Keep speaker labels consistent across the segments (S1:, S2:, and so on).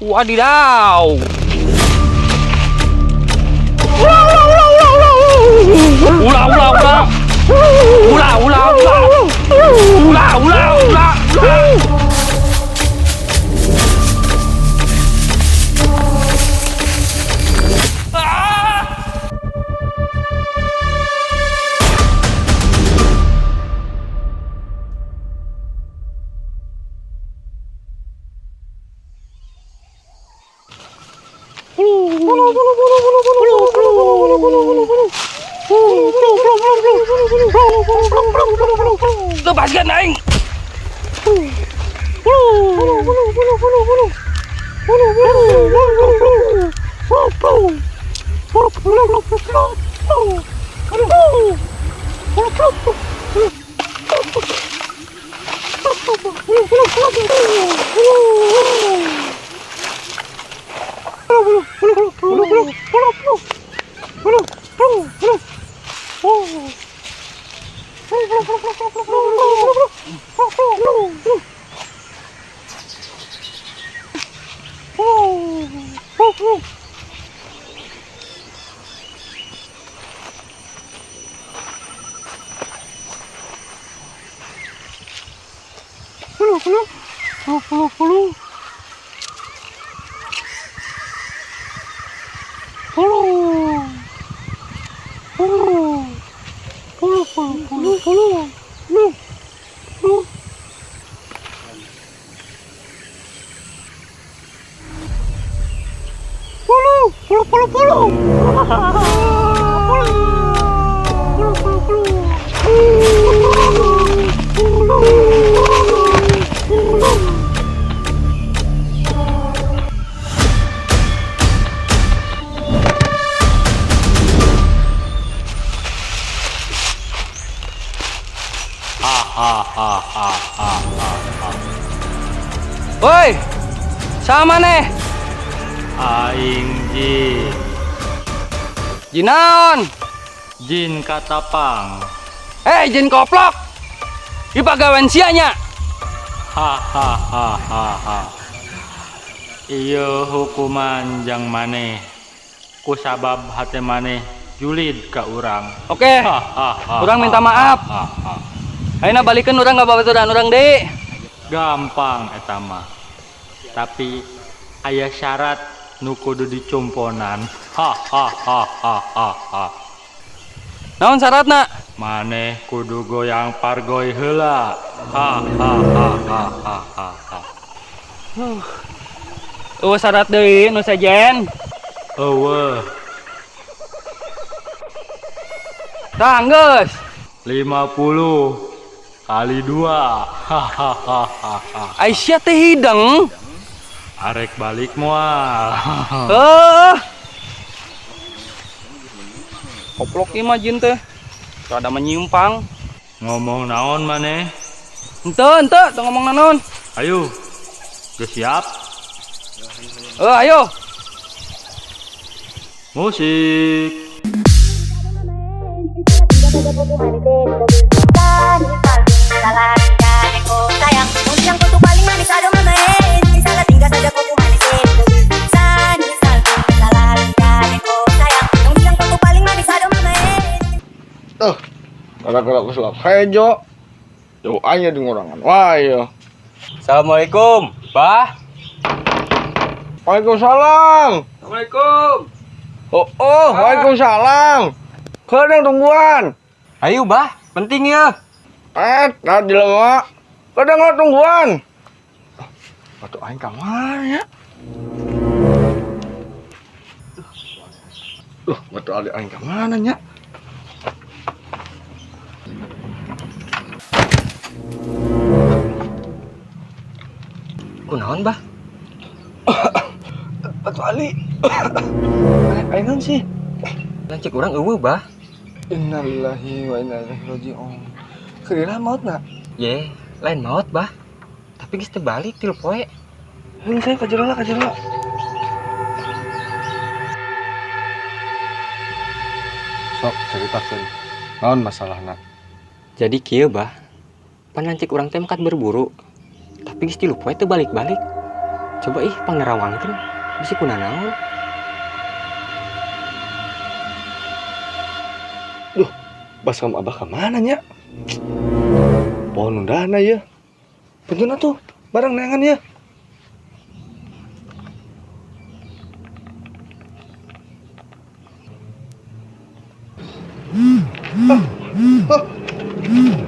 S1: Wadidaw. Ulah, ulah, ulah, ulah, ulah. Ulah, ulah, ulah. Ulah, ulah, ulah. Ulah, ulah, ulah, ulah. Ah! Lepaskan aing. Woi, sama nih.
S2: Aing jin.
S1: Jinaon.
S2: Jin katapang.
S1: Eh, jin koplok. Ieu pagawean sia nya.
S2: Hahaha. Ieu hukuman jang maneh. Kusabab hate maneh julid ka urang.
S1: Oke. Urang minta maaf. Ayeuna balikeun urang ka babaturan urang deui.
S2: Gampang eta mah. Tapi aya syarat nu kudu dicumponan. Hahaha.
S1: Naon syaratna?
S2: Maneh kudu goyang pargoy heula. Hahaha.
S1: Euweuh syarat deui nu sejen.
S2: Euweuh.
S1: Tah geus.
S2: 50 kali 2. Hahaha.
S1: Ai sia teh hideng.
S2: Arek balik moal.
S1: Heuh. Koplok ieu mah jin teh. Rada menyimpang.
S2: Ngomong naon maneh?
S1: Henteu, henteu, teu ngomong naon.
S2: Ayo. Geus siap?
S1: Ayo.
S2: Musik.
S3: Tuh, gara-gara keselak hejo. Jauh aja di ngorangan. Wah, iya.
S1: Assalamualaikum, Bah.
S3: Waalaikumsalam.
S1: Assalamualaikum.
S3: Oh, oh, waalaikumsalam. Kadang tungguan.
S1: Ayo, Bah, penting ya.
S3: Eh, tadi lama. Kadang lo tungguan. Batu aing ka mana ya? Duh, batu ali aing ka mana nya?
S1: Kunaon, Bah?
S3: Batu ali. Aing naon sih?
S1: Lanceuk urang euweuh, Bah.
S3: Innalillahi wa inna ilaihi raji'un. Keureuh mautna?
S1: Ye, lain maut, Bah. Tapi geus teu balik 3 poe.
S3: Heuh, saya ka jero lah, ka jero. Sok ceritakeun. Naon masalahna?
S1: Jadi kieu, Bah. Pan lanceuk urang teh mangkat berburu. Tapi geus 3 poe teu balik-balik. Coba ih pangnerawangkeun bisi kunanaon.
S3: Duh, baskom abah kemana nya? Pohon undana ya. Bener tuh, barang neangan ya.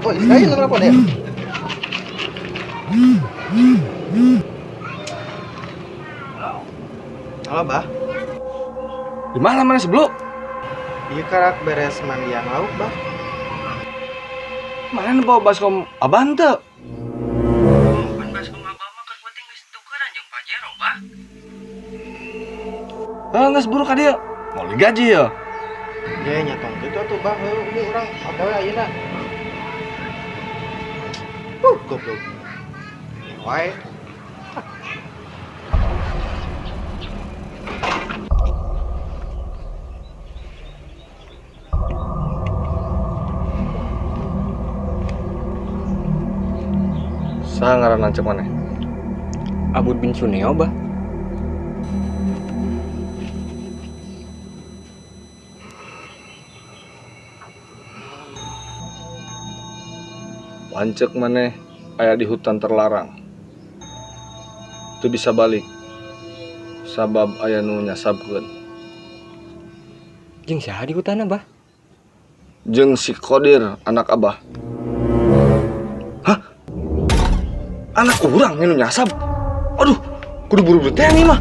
S4: Oh, saya lu kenapa deh? Halo, Bah.
S3: Di mana mana sebelum?
S4: Iya karak beres mandian lauk, Bah.
S3: Mana nu bawa baskom abah henteu?
S1: Pan baskom abah mah keur penting geus tukeran jeung Pajero, Bah.
S3: Ah, geus buru ka dieu. Mau gaji ya.
S4: Ya nya tong kitu atuh, Bah. Heuh, ini urang otw ayeuna. Goblok. Wae.
S3: Saha ngaran lanceuk maneh?
S1: Abud bin Suneo, Bah.
S3: Lanceuk maneh aya di hutan terlarang. Teu bisa balik. Sabab aya nu nyasabkeun.
S1: Jeung saha di hutanna, Bah?
S3: Jeung si Kodir anak abah. Hah? Anak urang nu nyasab? Aduh, kudu buru-buru teh nih mah.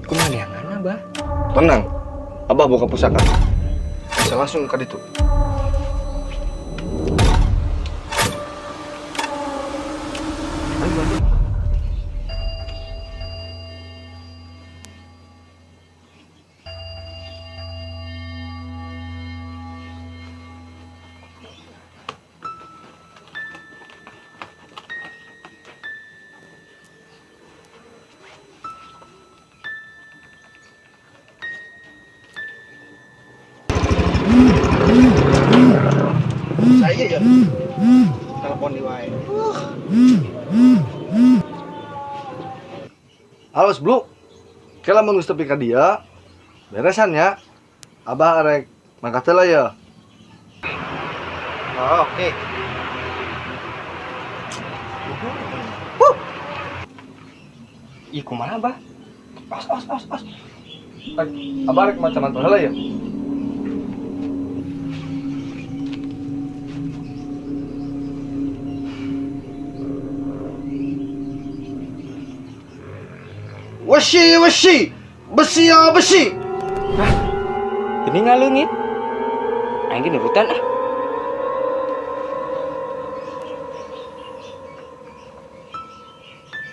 S1: Kumaha neanganna, Bah?
S3: Tenang, abah buka pusaka. Bisa langsung ka ditu.
S4: Saya ya. Telepon di wae.
S3: Halo, Seblu. Kela mun geus tepi ka dieu, beresan ya. Abah arek mangkat heula ya.
S4: Oh, oke.
S1: Ih, kumaha, Bah?
S3: Os, os, os, os. Abah arek maca mantra heula ya. Wesi, wesi, besi ya besi.
S1: Hah? Ini ngaleungit. Aing ge nurutan ah.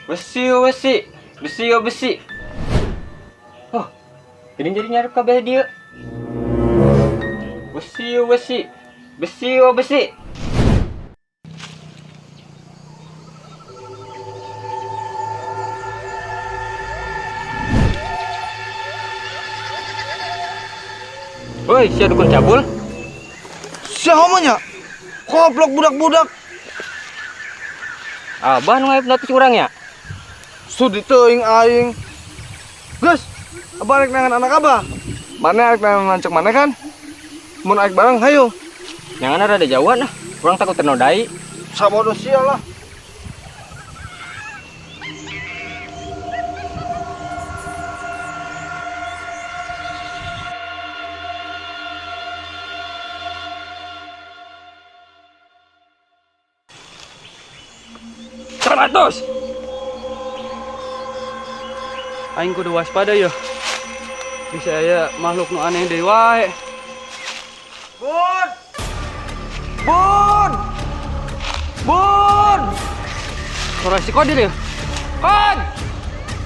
S1: Besi yo besi, besi yo besi. Oh, ini jadi nyarep kabeh dia. Besi yo besi, besi yo besi. Woi, sia dukun cabul.
S3: Sia homonya? Goblok budak-budak.
S1: Abah nu ngahipnotis urang ya?
S3: Sudi teuing aing. Geus, abah rek nangan anak abah. Mana arek nangan lanceuk mana kan? Mun arek bareng hayu.
S1: Nyangan rada jauhan ah, urang takut ternodai.
S3: Sabodo sia lah.
S1: 100.
S5: Aing kudu waspada ya. Bisa aya makhluk nu aneh deui wae.
S3: Bun! Bun! Bun!
S5: Suara si Kodir ya? Kod!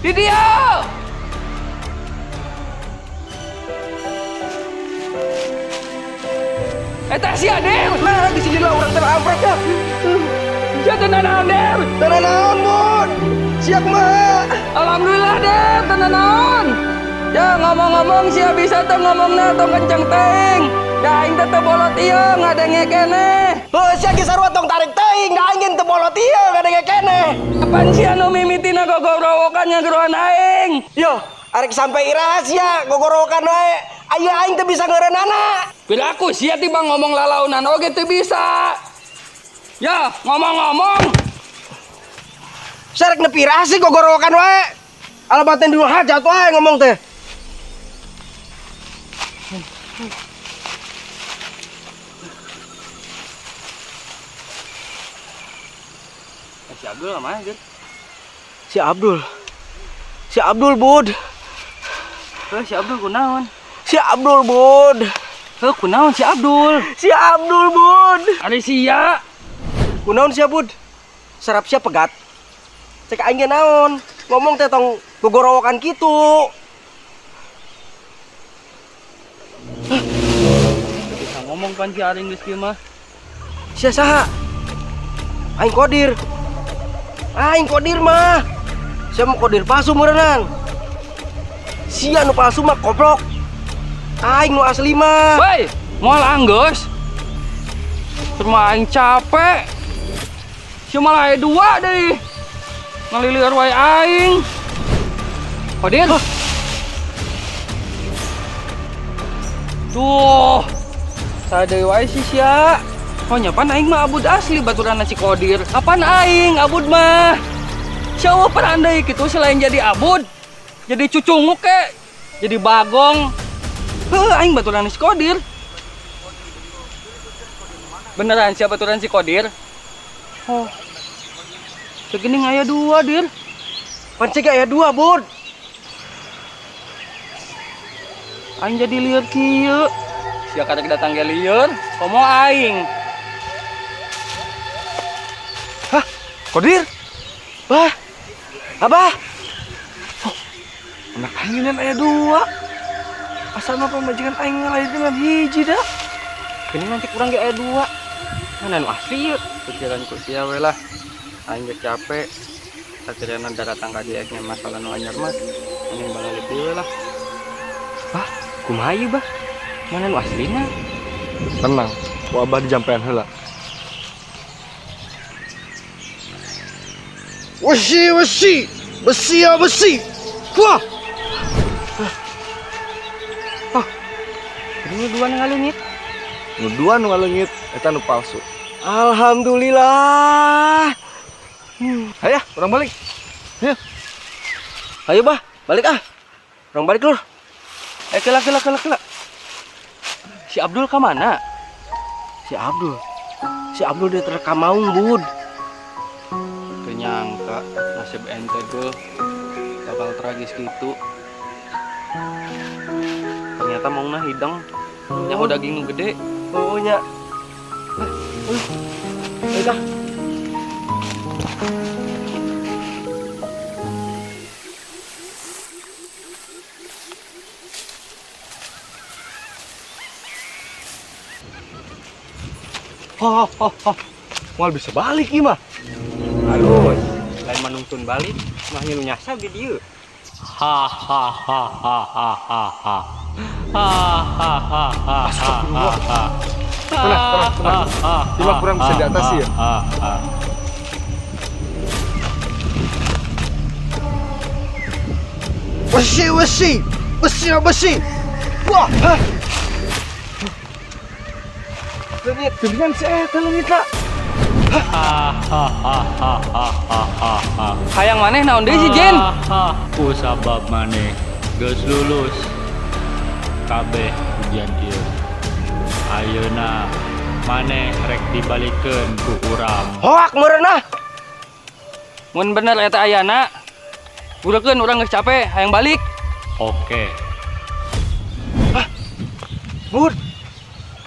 S5: Di dia! Eta si Adel!
S3: Nah, di sini lah urang terabrak ya.
S5: Sia teu nanaon, Del?
S3: Teu nanaon, Bun. Sia kumaha?
S5: Alhamdulillah, Del, teu nanaon. Ya ngomong-ngomong sia bisa teu ngomongna tong kenceng teuing. Da aing teh teu bolot ieu ngadenge keneh.
S4: Heuh, sia ge sarua tong tarik teuing, da aing ge teu bolot ieu ngadenge keneh.
S5: Kapan sia nu mimitina gogorowokan ngageroan aing.
S6: Yo, arek sampai iraha sia gogorowokan wae. Aya aing teu bisa ngeureunana.
S5: Piraku sia tiba ngomong lalaunan oge teu bisa. Ya, ngomong-ngomong.
S6: Sia rek nepi iraha sih gogorowokan wae. Alabaten dulu hajat wae ngomong teh.
S5: Si Abdul mana, Gir?
S6: Si Abdul. Si Abdul, Bud.
S5: Heh, si Abdul kunaon?
S6: Si Abdul, Bud.
S5: Heh, kunaon si Abdul?
S6: Si Abdul, Bud.
S5: Ari sia.
S6: Kunaon sia, Bud? Sarap sia pegat. Cek aing ge naon? Ngomong teh tong gogorowokan kitu.
S5: Bisa ngomong pan si Aring geus kieu mah.
S6: Sia saha? Aing Kodir. Aing Kodir mah. Sia mah Kodir palsu meureunang. Sia nu palsu mah koplok. Aing nu asli mah.
S5: Woi, moal anggeus. Cuma aing capek. Sia malah aya dua deui. Ngalilieur wae aing. Kodir. Tuh. Sadeui wae sih sia. Oh nya pan aing mah abud asli baturan si Kodir. Kapan aing abud mah? Sia peran deui kitu selain jadi abud, jadi cucunguk ke, jadi bagong. Heuh, aing baturan si Kodir. Beneran siapa baturan si Kodir? Oh. Segini aya dua, Dir.
S6: Pan cek aya dua, Bud.
S5: Aing jadi lieur kieu. Sia karek datang ge lieur, komo aing.
S3: Hah? Kodir?
S6: Bah. Abah.
S3: Oh, anak aing ini aya dua. Asal mah pamajikan aing ngalahirkeun ngan hiji dah.
S5: Gini nanti kurang ge aya dua. Mana nu asli ieu? Pikiran ku sia we lah. Aing geus capek. Sateureuna daratang ka dieu masalah nu anyar mah. Mending balik deui lah. Bah, kumaha ieu, Bah? Mana nu aslina?
S3: Tenang, ku abah dijampean heula.
S4: Wesi, wesi, besi ya besi. Wah.
S5: Oh, ini dua nu ngaleungit.
S3: Nu dua nu ngaleungit eta nu palsu.
S6: Alhamdulillah.
S3: Hayo, urang balik. Hayo.
S6: Ayo, Bah, balik ah. Urang balik, Lur.
S5: Eh, kela kela kela kela. Si Abdul ka mana?
S6: Si Abdul. Si Abdul dia terekam maung, Bud.
S5: Teu nyangka nasib ente tuh bakal tragis gitu. Ternyata maungna hidang. Nyaho daging nu gede.
S6: Oh, nya. Ayo, ah.
S3: Oh, oh, oh. Moal bisa balik ieu mah.
S5: Aduh, lain manungtun balik, mah nu nyasab di dieu.
S2: Ha ha ha ha ha ha ha. Ha ha ha ha ha ha.
S3: Tenang, tenang, tenang. Cuma kurang bisa diatasi ya.
S2: Ha ha.
S4: Wesi, wesi, besi ya besi. Wah.
S6: Hah? Leungit.
S3: Geningan si eta leungit lah.
S2: Ha ha ha ha ha ha ha ha.
S5: Hayang maneh naon deui si Jin?
S2: Ku sabab maneh geus lulus kabeh ujian ieu. Ayeuna maneh rek dibalikeun ku urang.
S6: Hoak meureun ah.
S5: Mun bener eta ayana, burekeun urang geus capek, hayang balik.
S2: Oke.
S6: Hah? Bud.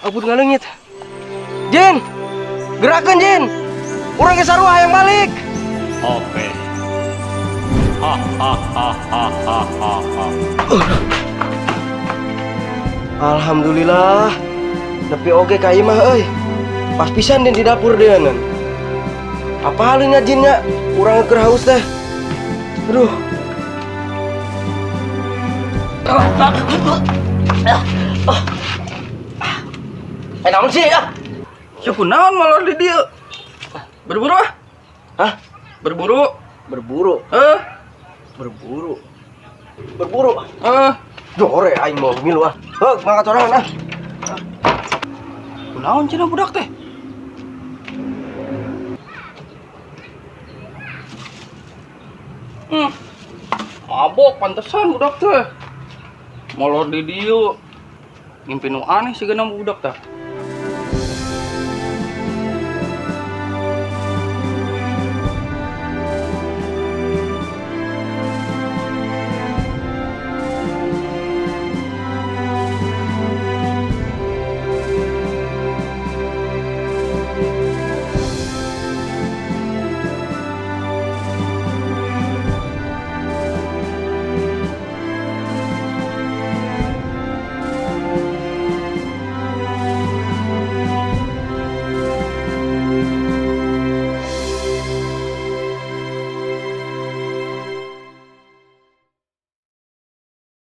S6: Abud ngaleungit. Jin. Gerakeun Jin. Urang geus sarua hayang balik.
S2: Oke. Ha ha ha ha ha ha ha.
S6: Alhamdulillah. Nepi oge ka imah euy. Pas pisan din di dapur deanan. Apa halnya jinnya? Urang keur haus teh. Aduh. Eh, naon sih ah?
S5: Sia kunaon molor di dieu? Berburu ah.
S6: Hah?
S5: Berburu.
S6: Berburu.
S5: Heh.
S6: Berburu. Berburu.
S5: Eh,
S6: Jore aing mau ngilu ah. Heuh, mangkat sorangan ah.
S5: Kunaon cenah budak teh? Mabok pantesan budak teh. Molor di dieu. Ngimpi nu aneh sigana budak teh.